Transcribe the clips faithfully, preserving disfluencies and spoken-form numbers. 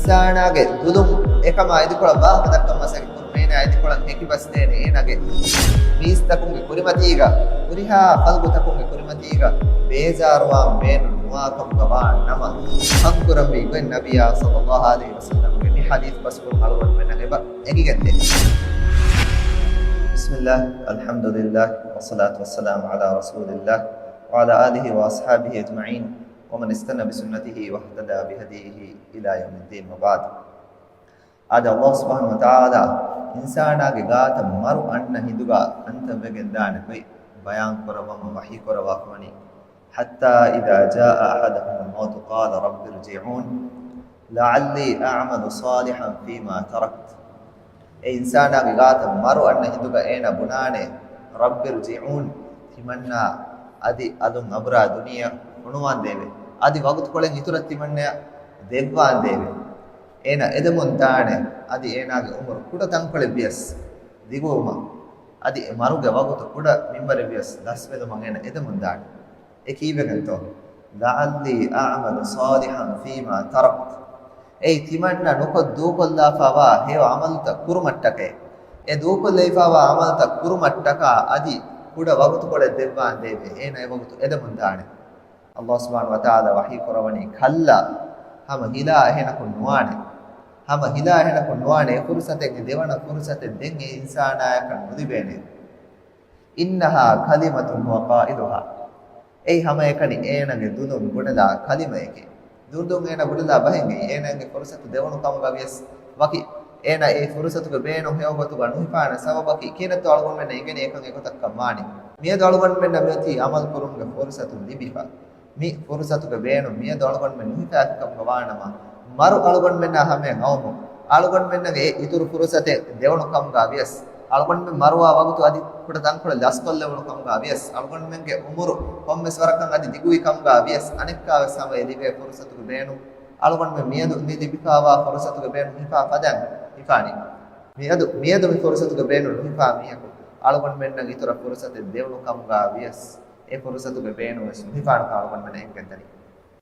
އިންސާނާގެ ދުލުން އެކަމާ އިދިކޮޅަށް ވާހަކަ ދައްކަން މަސައްކަތް ކުރުމަށް އޭނާ އިދިކޮޅަށް ހެކި ބަސްދޭނެ އޭނާގެ މީސްތަކުންގެ ކުރިމަތީގަ، ހުރިހާ ޚަލްޤުތަކުންގެ ކުރިމަތީގަ ބޭޒާރުވާން ބޭނުން ނުވާކަމުގަ ވާ ނަމަ، ކަންކުރަންވީ ގޮތް ނަބިއްޔާ ޞައްލައްލާހު ޢަލައިހި ވަސައްލަމްގެ މި ޙަދީޘް ބަސްފުޅުން އަޅުގަނޑުމެންނަށް އެބަ އެނގިގެންދޭ. بسم الله، الحمد لله، والصلاة والسلام على رسول الله، وعلى آله وأصحابه أجمعين، ومن استن بسنته واهتدى بهديه إلى يوم الدين، وبعد. އާދެ، ﷲ ސުބްޙާނަހޫ ވަތަޢާލާ އިންސާނާގެ ގާތަށް މަރު އަންނަ ހިނދުގަ ކަންތައް ވެގެން ދާނެ ގޮތް ބަޔާން ކުރައްވަމުން ވަޙީ ކުރައްވާފަވަނީ، حتى إذا جاء أحدهم الموت قال رب ارجعون لعلي أعمل صالحا فيما تركت. އެ އިންސާނާގެ ގާތަށް މަރު އަންނަ ހިނދުގަ އޭނާ ބުނާނެ، رب ارجعون، ތިމަންނާ އަދި އަލުން އަނބުރާ ދުނިޔެއަށް ފޮނުވާނދޭވެ. އަދި ވަގުތުކޮޅެއް އިތުރަށް ތިމަންނަޔަށް ދެއްވާނދޭވެ. އޭނާ އެދެމުން ދާނެ، އަދި އޭނާގެ އުމުރު ކުޑަ ތަންކޮޅެއް ވިޔަސް ދިގުވުމަށް، އަދި އެ މަރުގެ ވަގުތު ކުޑަ މިންވަރެއް ވިޔަސް ލަސްވެލުމަށް އޭނާ އެދެމުން ދާނެ. އެ ކީއްވެގެންތޯ؟ لعلي أعمل صالحا فيما تركت. އެއީ ތިމަންނަ ނުކޮށް ދޫކޮށްލާފަވާ ހެޔޮ ޢަމަލުތައް ކުރުމަށްޓަކައި. އެ ދޫކޮށްލައިފަވާ ޢަމަލުތައް ކުރުމަށްޓަކާ އަދި ކުޑަ ވަގުތުކޮޅެއް ދެއްވާނދޭވެ. އޭނާ އެ ވަގުތު އެދެމުން ދާނެ. ﷲ ސުބްޙާނަހޫ ވަތަޢާލާ ވަޙީ ކުރައްވަނީ، كلا، ހަމަ ހިލާ އެހެނަކުން ނުވާނެ. ހަމަ ހިލާ އެހެނަކުން ނުވާނެ. އެ ފުރުޞަތެއް، އެ ދެވަނަ ފުރުޞަތެއް ދެން އެ އިންސާނާޔަކަށް ނުލިބޭނެ. إنها كلمة هو قائلها. އެއީ ހަމައެކަނި އޭނާގެ ދުލުން ބުނެލާ ކަލިމައެކޭ. ދުރުދުން އޭނާ ބުނެލާ ބަހެއް އެއީ. އޭނާގެ ފުރުޞަތު ދެވުނު ކަމުގަ ވިޔަސް ވަކި، އޭނާ އެ ފުރުޞަތުގެ ބޭނުން ހެޔޮ ގޮތުގަ ނުހިފާނެ ސަބަބަކީ ކިހިނެއްތޯ އަޅުގަނޑުމެންނަށް އެނގެނީ އެކަން އެގޮތަށްކަން ވާނީ. މިއަދު އަޅުގަނޑުމެންނަށް މިއޮތީ ޢަމަލު ކުރުމުގެ ފުރުޞަތު ލިބިފަ. މި ފުރުޞަތުގެ ބޭނުން މިއަދު އަޅުގަނޑުމެން ނުހިފާފި ކަމުގަ ވާނަމަ، މަރު އަޅުގަނޑުމެންނާ ހަމަޔަށް އައުމުން، އަޅުގަނޑުމެންނަށް އެ އިތުރު ފުރުޞަތެއް ދެވުނު ކަމުގަ ވިޔަސް، އަޅުގަނޑުމެން މަރުވާ ވަގުތު އަދި ކުޑަ ތަންކޮޅެއް ލަސްކޮށްލެވުނު ކަމުގަ ވިޔަސް، އަޅުގަނޑުމެންގެ އުމުރު ކޮންމެސް ވަރަކަށް އަދި ދިގުވި ކަމުގަ ވިޔަސް، އަނެއްކާވެސް ހަމަ އެ ލިބޭ ފުރުޞަތުގެ ބޭނުން އަޅުގަނޑުމެން މިއަދު މި ލިބިފަވާ ފުރުޞަތުގެ ބޭނުން ހިފާ ފަދައިން ހިފާނީ. މިއަދު، މިއަދު މި ފުރުޞަތުގެ ބޭނުން ނުހިފާ މީހަކު އަޅުގަނޑުމެންނަށް އިތުރަށް ފުރުޞަތެއް ދެވުނު ކަމުގަ ވިޔަސް، އެ ފުރުޞަތުގެ ބޭނުން ވެސް ނުހިފާނެކަން އަޅުގަނޑުމެންނަށް އެނގިގެންދަނީ.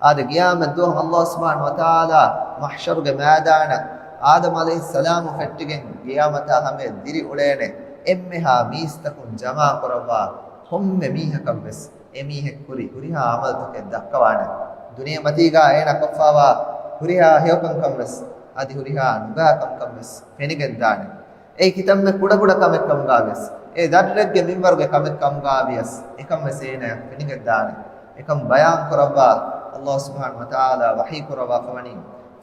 އާދެ، ޤިޔާމަތް ދުވަހު ﷲ ސުބްޙާނަހޫ ވަތަޢާލާ މަޙްޝަރުގެ މައިދާނަށް އާދަމް ޢަލައިހިއްސަލާމު ފެއްޓިގެން ޤިޔާމަތާ ހަމަޔަށް ދިރިއުޅޭނެ. އެންމެހާ މީސްތަކުން ޖަމާކުރައްވާ ކޮންމެ މީހަކަށްވެސް އެމީހެއް ކުރި ހުރިހާ ޢަމަލުތަކެއް ދައްކަވާނެ. ދުނިޔެ މަތީގާ އޭނާ ކޮށްފާވާ ހުރިހާ ހެޔޮކަންކަންވެސް އަދި ހުރިހާ ނުބައިކަންކަންވެސް ފެނިގެންދާނެ. އެއީ ކިތަންމެ ކުޑަކުޑަ ކަމެއްކަމުގާވިޔަސް، އެ ޛައްރެއްގެ މިންވަރުގެ ކަމެއްކަމުގާވިޔަސް، އެކަންވެސް އޭނާޔަށް ފެނިގެންދާނެ. އެކަން ބަޔާންކުރައްވާ ﷲ ސުބްޙާނަހޫ ވަތަޢާލާ ވަޙީކުރައްވާފަވަނީ،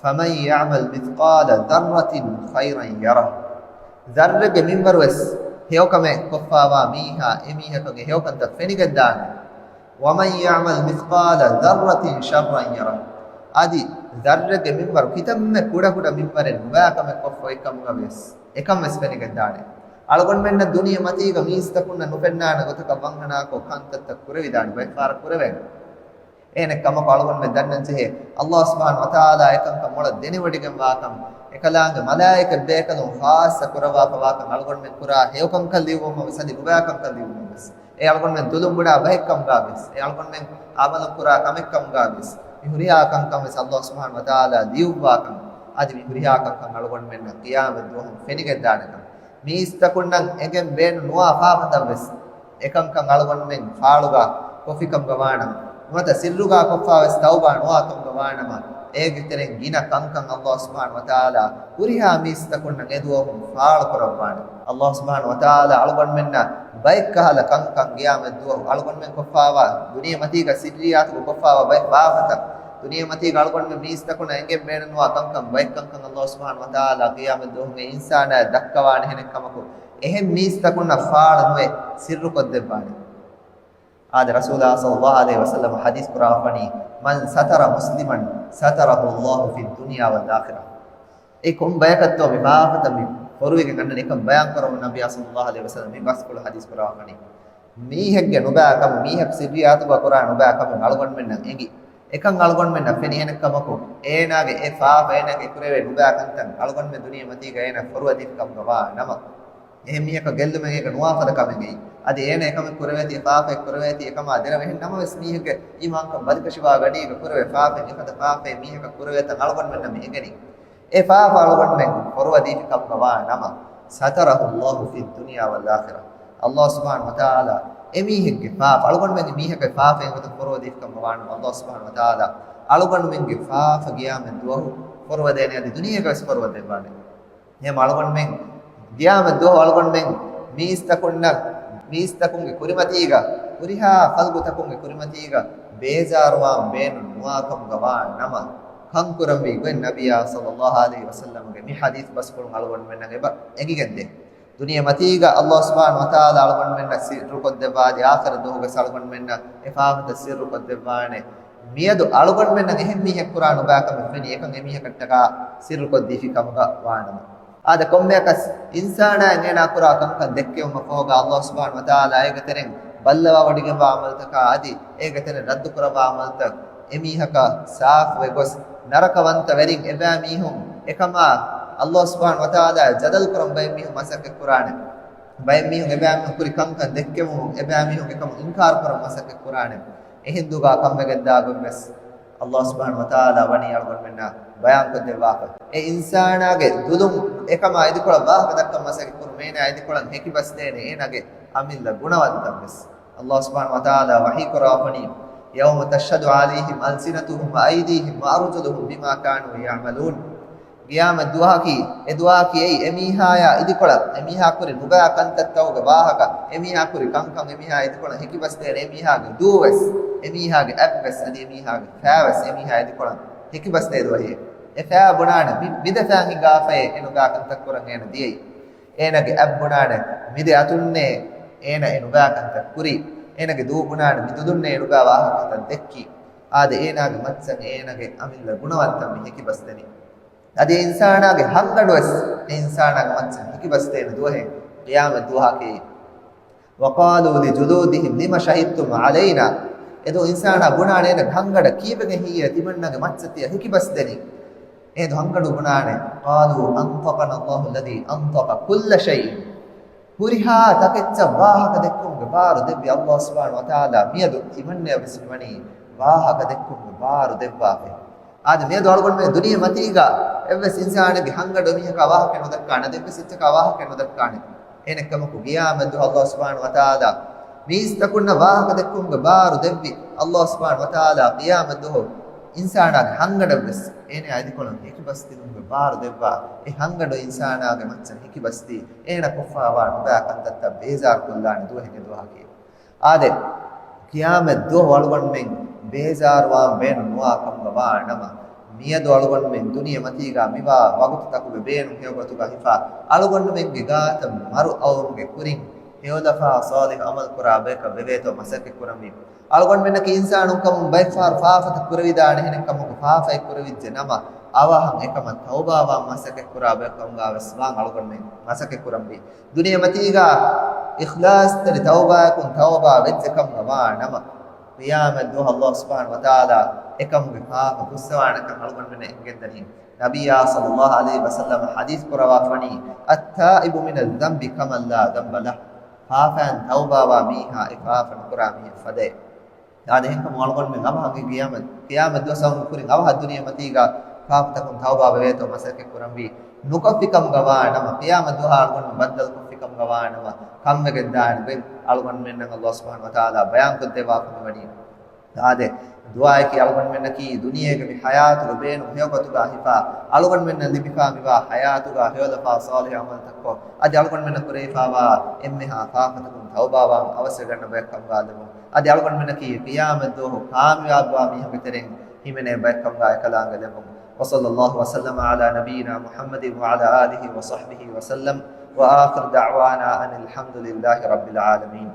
فَمَنْ يَعْمَلْ مِثْقَالَ ذَرَّةٍ خَيْرًا يَرَهُ. ޛައްރެއްގެ މިންވަރުވެސް ހެޔޮކަމެއް ކޮށްފާވާ މީހާ އެމީހަކަށް އެ ހެޔޮކަންތައް ފެނިގެންދާނެ. وَمَنْ يَعْمَلْ مِثْقَالَ ذَرَّةٍ شَرًّا يَرَهُ. އަދި ޛައްރެއްގެ މިންވަރު ކިތަންމެ ކުޑަކުޑަ މިންވަރެއް ނުބައިކަމެއް ކޮށްފަ އޮތްކަމުގަވެސް އެކަންވެސް ފެނިގެންދާނެ. އަޅުގަނޑުމެންނަށް ދުނިޔެ މަތީގަ މީސްތަކުންނަށް ނުފެންނާނެ ގޮތަކަށް ވަންހަނާކޮށް ކަންތައްތައް ކުރެވިދާނެ، ބައެއް ފަހަރަށް ކުރެވޭނެ. އޭނެއްކަމަކު އަޅުގަނޑުމެން ދަންނަންޖެހޭ، ﷲ ސުބްޙާނަހޫ ވަތަޢާލާ އެކަންކަން މޮޅަށް ދެނެވޮޑިގެންވާކަން، އެކަލާނގެ މަލާއިކަތް ބޭކަލުން ޚާއްޞަ ކުރައްވާފަވާކަން، އަޅުގަނޑުމެން ކުރާ ހެޔޮކަންކަން ލިޔުއްވުމަށްވެސް އަދި ނުބައިކަންކަން ލިޔުއްވުމަށްވެސް. އެ އަޅުގަނޑުމެން ދުލުން ބުނާ ބަހެއްކަމުގާވިޔަސް، އެ އަޅުގަނޑުމެން އަމަލު ކުރާ ކަމެއްކަމުގާވިޔަސް، މި ހުރިހާ ކަންކަން ވެސް ﷲ ސުބްޙާނަހޫ ވަތަޢާލާ ލިޔުއްވާކަން، އަދި މި ހުރިހާ ކަންކަން އަޅުގަނޑުމެންނަށް ޤިޔާމަތް ދުވަހު ފެނިގެންދާނެކަން، މީސްތަކުންނަށް އެނގެން ބޭނުން ނުވާ ފާފަތައް ވެސް، އެކަންކަން އަޅުގަނޑުމެން ފާޅުގަ ކޮށްފިކަމުގަ ވާނަމަ، ނުވަތަ ސިއްރުގަ ކޮށްފަވެސް ތައުބާ ނުވާކަމުގަ ވާނަމަ، އޭގެ ތެރެއިން ގިނަ ކަންކަން ﷲ ސުބްޙާނަހޫ ވަތަޢާލާ ހުރިހާ މީސްތަކުންނަށް އެދުވަހު ފާޅުކުރައްވާނެ. ﷲ ސުބްޙާނަހޫ ވަތަޢާލާ އަޅުގަނޑުމެންނަށް ބައެއްކަހަލަ ކަންކަން ޤިޔާމަތް ދުވަހު އަޅުގަނޑުމެން ކޮށްފާވާ ދުނިޔެ މަތީގަ ސިއްރިއްޔާތުގަ ކޮށްފާވާ ބައެއް ފާފަތައް، ދުނިޔެ މަތީގަ އަޅުގަނޑުމެން މީސްތަކުންނަށް އެނގެން ބޭނުންވާ ކަންކަން، ބައެއް ކަންކަން ﷲ ސުބްޙާނަހޫ ވަތަޢާލާ ޤިޔާމަތް ދުވަހުގެ އިންސާނާޔަށް ދައްކަވާނެ. އެހެން ކަމަކު، އެހެން މީސްތަކުންނަށް ފާޅު ނުވެ ސިއްރުކޮށްދެއްވާނެ. އާދެ، ރަސޫލާ ޞައްލައްލާހު ޢަލައިހި ވަސައްލަމަ ޙަދީޘް ކުރައްވަނީ، مَنْ ستر مُسْلِمًا ستره الله في الدُّنْيَا وَالْآخِرَةَ. އެ ކޮން ބަޔަކަށްތޯ މި ފާފަތައް މި ފޮރުވިގެން އަންނަނީ؟ އެކަން ބަޔާން ކުރައްވަން ނަބިއްޔާ ޞައްލައްލާހު ޢަލައިހި ވަސައްލަމަ މި ބަސްފުޅު ޙަދީޘް ކުރައްވަނީ. މީހެއްގެ ނުބައިކަމު، މީހަކު ސިއްރިއްޔާތުގަ ކުރާ ނުބައިކަމެއް އަޅުގަނޑުމެންނަށް އެނގި، އެކަން އަޅުގަނޑުމެންނަށް ފެނި އެހެނެއްކަމަކު، އޭނާގެ އެ ފާފަ، އޭނާގެ އެ ކުރެވޭ ނުބައިކަންތައް އަޅުގަނޑުމެން ދުނިޔެ މަތީގަ އޭނާ ފޮރުވަދީފި ކަމުގަ ވާ ނަމަ، އެހެން މީހަކަށް ގެއްލުމެއް އޭގަ ނުވާ ފަދަ ކަމެއްގައި، އަދި އޭނާ އެކަމެއް ކުރެވޭތީ، އެ ފާފައެއް ކުރެވޭތީ، އެކަމާ ދެރަވެ އެހެން ނަމަވެސް މީހެއްގެ އީމާންކަން ބަލިކަށިވާ ގަޑީގަ ކުރެވޭ ފާފައެއް އެފަދަ ފާފައެއް މީހަކަށް ކުރެވޭތަން އަޅުގަނޑުމެންނަށް މި އެނގެނީ. އެ ފާފަ އަޅުގަނޑުމެން ފޮރުވަދީފި ކަމުގަ ވާ ނަމަ، ސަތަރަހު ﷲ ފިއްދުންޔާ ވަލްއާޚިރަ. ﷲ ސުބްޙާނަހޫ ވަތަޢާލާ އެމީހެއްގެ ފާފަ، އަޅުގަނޑުމެން މީހަކަށް ފާފައިން ގޮތަށް ފޮރުވަދީފި ކަމުގަ ވާ ނަމަ، ﷲ ސުބްޙާނަހޫ ވަތަޢާލާ އަޅުގަނޑުމެންގެ ފާފަ ޤިޔާމަތް ދުވަހު ފޮރުވަދޭނެ، އަދި ދުނިޔޭގަވެސް ފޮރުވަދެއްވާނެ. އެހެން އަޅުގަނޑުމެން ޤިޔާމަތް ދުވަހު އަޅުގަނޑުމެން މީސްތަކުންނަށް، މީސްތަކުންގެ ކުރިމަތީގަ، ހުރިހާ ޚަލްޤުތަކުންގެ ކުރިމަތީގަ ބޭޒާރުވާން ބޭނުން ނުވާ ކަމުގަ ވާ ނަމަ، ކަންކުރަންވީ ގޮތް ނަބިއްޔާ ޞައްލައްލާހު ޢަލައިހި ވަސައްލަމްގެ މި ޙަދީޘް ބަސްފުޅުން އަޅުގަނޑުމެންނަށް އެބަ އެނގިގެންދޭ. ދުނިޔެ މަތީގަ ﷲ ސުބްޙާނަހޫ ވަތަޢާލާ އަޅުގަނޑުމެންނަށް ސިއްރުކޮށްދެއްވާ، އަދި އާޚިރަތް ދުވަހުގަސް އަޅުގަނޑުމެންނަށް އެ ފާފަތައް ސިއްރުކޮށްދެއްވާނެ. މިއަދު އަޅުގަނޑުމެންނަށް އެހެން މީހެއް ކުރާ ނުބައި ކަމެއް ފެނި، އެކަން އެމީހަކަށްޓަކާ ސިއްރުކޮށްދީފި ކަމުގަ ވާނަމަ. އާދެ، ކޮންމެއަކަސް އިންސާނާއަށް އޭނާ ކުރާ ކަންކަން ދެއްކެވުމަށް ފަހުގަ ﷲ ސުބްޙާނަހޫ ވަތަޢާލާ އޭގެ ތެރެއިން ބައްލަވާވޮޑިގެންވާ ޢަމަލުތަކާ އަދި އޭގެ ތެރެއިން ރައްދުކުރައްވާ ޢަމަލުތައް އެމީހަކަށް ސާފުވެ ގޮސް، ނަރަކަވަންތަ ވެރިން އެބައި މީހުން އެކަމާ ﷲ ސުބްޙާނަހޫ ވަތަޢާލާއާ ޖަދަލު ކުރަން ބައެއް މީހުން މަސައްކަތް ކުރާނެ. ބައެއް މީހުން އެބައިމީހުން ކުރި ކަންކަން ދެއްކެވުމުން އެބައިމީހުން އެކަމުން އިންކާރު ކުރަން މަސައްކަތް ކުރާނެ. އެހިނދުގަ ކަންވެގެންދާ ގޮތްވެސް ﷲ ސުބްޙާނަހޫ ވަތަޢާލާ ވަނީ އަޅުގަނޑުމެންނަށް ބަޔާންކޮށްދެއްވާފަ. އެ އިންސާނާގެ ދުލުން އެކަމާ އިދިކޮޅަށް ވާހަކަ ދައްކަން މަސައްކަތް ކުރުމުން އޭނާ އިދިކޮޅަށް ހެކިބަސްދޭނެ އޭނާގެ އަމިއްލަ ގުނަވަންތައްވެސް. ﷲ ސުބްޙާނަހޫ ވަތަޢާލާ ވަޙީ ކުރައްވާފަނީ، يَوْمَ تَشْهَدُ عَلَيْهِمْ أَلْسِنَتُهُمْ وَأَيْدِيهِمْ وَأَرْجُلُهُمْ بِمَا كَانُوا يَعْمَلُونَ. ޤިޔާމަތް ދުވަހަކީ، އެ ދުވަހަކީ އެއީ އެމީހާޔާ އިދިކޮޅަށް، އެމީހާ ކުރި ނުބައި ކަންތައްތަކުގެ ވާހަކަ، އެމީހާ ކުރި ކަންކަން އެމީހާ އިދިކޮޅަށް ހެކިބަސްދޭނެ. އެމީހާގެ ދޫވެސް، އެމީހާގެ އަތްވެސް، އަދި އެމީހާގެ ފައިވެސް އެމީހާ އިދިކޮޅަށް ހެކިބަސްދޭ ދުވަހެއް. އެ ފައި ބުނާނެ، މި، މި ދެ ފައިން ހިނގާފައޭ އެ ނުބައި ކަންތައް ކުރަން އޭނަ ދިޔައީ. އޭނަގެ އަތް ބުނާނެ، މި ދެ އަތުންނޭ އޭނަ އެ ނުބައި ކަންތައް ކުރީ. އޭނަގެ ދޫ ބުނާނެ، މި ދުލުންނޭ އެ ނުބައި ވާހަކަތައް ދެއްކީ. އާދެ، އޭނާގެ މައްޗަށް އޭނާގެ އަމިއްލަ ގުނަވަންތައް މި ހެކިބަސްދެނީ. އަދި އެ އިންސާނާގެ ހަށްގަނޑުވެސް އެ އިންސާނާގެ މައްޗަށް ހެކިބަސްދޭނެ ދުވަހެއް ޤިޔާމަތް ދުވަހަކީ. وَقَالُوا لِجُلُودِهِمْ لِمَ شَهِدْتُمْ عَلَيْنَا. އެދު އިންސާނާ ބުނާނެ އޭނަގެ ހަށްގަނޑަށް ކީއްވެގެން ހެއްޔޭ ތިމަންނަގެ މައްޗަށް ތިޔަ ހެކިބަސްދެނީ؟ އޭދު ހަށްގަނޑު ބުނާނެ، قَالُوا أَنْطَقَنَا اللَّهُ الَّذِي أَنْطَقَ كُلَّ شَيْءٍ. ހުރިހާ ތަކެއްޗަށް ވާހަކަ ދެއްކުމުގެ ބާރު ދެއްވި ﷲ ސުބްޙާނަހޫ ވަތަޢާލާ މިއަދު ތިމަންނަޔަށް ވެސް މިވަނީ ވާހަކަ ދެއްކުމުގެ ބާރު ދެއްވާފަ. އާދެ، މިއަދު އަޅުގަނޑުމެން ދުނިޔެ މަތީގަ އެއްވެސް އިންސާނެއްގެ ހަށްގަނޑު މީހަކާ ވާހަކަ ނުދައްކާނެ، އެއްވެސް އެއްޗަކާ ވާހަކަ ނުދައްކާނެ. އެހެނެއްކަމަކު ޤިޔާމަތް ދުވަހު ﷲ ސުބްޙާނަހޫ ވަތަޢާލާ މީސްތަކުންނަށް ވާހަކަ ދެއްކުމުގެ ބާރު ދެއްވި ﷲ ސުބްޙާނަހޫ ވަތަޢާލާ ޤިޔާމަތް ދުވަހު އިންސާނާގެ ހަށްގަނޑަށްވެސް އޭނާ އިދިކޮޅުން ހެކިބަސްދިނުމުގެ ބާރު ދެއްވާ. އެ ހަށްގަނޑު އިންސާނާގެ މައްޗަށް ހެކިބަސްދީ، އޭނަ ކޮށްފާވާ ނުބައި ކަންތައްތައް ބޭޒާރުކޮށްލާނެ ދުވަހެއް އެ ދުވަހަކީ. އާދެ، ޤިޔާމަތް ދުވަހު އަޅުގަނޑުމެން ބޭޒާރުވާން ބޭނުން ނުވާ ކަމުގަ ވާ ނަމަ، މިއަދު އަޅުގަނޑުމެން ދުނިޔެ މަތީގަ މިވާ ވަގުތުތަކުގެ ބޭނުން ހެޔޮގޮތުގަ ހިފާ، އަޅުގަނޑުމެންގެ ގާތަށް މަރު އައުމުގެ ކުރިން ހެޔޮލަފާ ޞާލިޙު ޢަމަލު ކުރާ ބަޔަކަށް ވެވޭތޯ މަސައްކަތް ކުރަންވީ. އަޅުގަނޑުމެންނަކީ އިންސާނުން ކަމުން ބައެއްފަހަރު ފާފަތައް ކުރެވިދާނެ، އެހެނެއްކަމަކު ފާފައެއް ކުރެވިއްޖެ ނަމަ، އަވަހަށް އެކަމަށް ތައުބާވާން މަސައްކަތް ކުރާ ބަޔަކަށް ވެސް ވާން އަޅުގަނޑުމެން މަސައްކަތް ކުރަންވީ. ދުނިޔެ މަތީގަ އިޚްލާޞްތެރި ތައުބާއަކުން ތައުބާ ވެއްޖެ ކަމުގަ ވާ ނަމަ، ޤިޔާމަތް ދުވަހު ﷲ ސުބްޙާނަހޫ ވަތަޢާލާ އެކަމުގެ ފާފަ ފުއްސަވާނެކަން އަޅުގަނޑުމެންނަށް އެނގެންދަނީ. ނަބިއްޔާ ޞައްލައްލާހު ޢަލައިހި ވަސައްލަމަ ޙަދީޘް ކުރައްވާފަނީ، التائب من الذنب كمن لا ذنب له. ފާފައިން ތައުބާވާ މީހާ އެ ފާފަ ނުކުރާ މީހެއް ފަދައޭ. އާދެ، އެހެންކަމުން އަޅުގަނޑުމެން އަވަހަށް ގިޔަމަ، ޤިޔާމަތް ދުވަސް އަވަހަށް ދުނިޔެ މަތީގަ ފާފަތަކުން ތައުބާ ވެވޭތޯ މަސައްކަތް ކުރަންވީ. ނުކޮށްފި ކަމުގަ ވާ ނަމަ، ޤިޔާމަތް ދުވަހަށް އަޅުގަނޑުމެން ބައްދަލުކޮށްފި ކަމުގަ ވާ ނަމަ، ކަންވެގެން ދާނެ ގޮތް އަޅުގަނޑުމެންނަށް ﷲ ސުބްޙާނަހޫ ވަތަޢާލާ ބަޔާންކޮށްދެއްވާފަ މިވަނީ. އާދެ، ދުޢާއަކީ އަޅުގަނޑުމެންނަކީ ދުނިޔޭގެ މި ޙަޔާތުގެ ބޭނުން ހެޔޮގޮތުގަ ހިފާ، އަޅުގަނޑުމެންނަށް ލިބިފާ މިވާ ޙަޔާތުގަ ހެޔޮލަފާ ޞާލިޙު ޢަމަލުތައްކޮށް، އަދި އަޅުގަނޑުމެންނަށް ކުރެވިފާވާ އެންމެހާ ފާފަތަކުން ތައުބާވާން އަވަސްވެގަންނަ ބަޔަކަށް ކަމުގަ ލެއްވުން. އަދި އަޅުގަނޑުމެންނަކީ ޤިޔާމަތް ދުވަހު ކާމިޔާބުވާ މީހުންގެ ތެރެއިން ހިމެނޭ ބަޔަކަށް ކަމުގަ އެކަލާނގެ ލެއްވުން. وصلى الله وسلم على نبينا محمد وعلى آله وصحبه وسلم، وآخر دعوانا أن الحمد لله رب العالمين.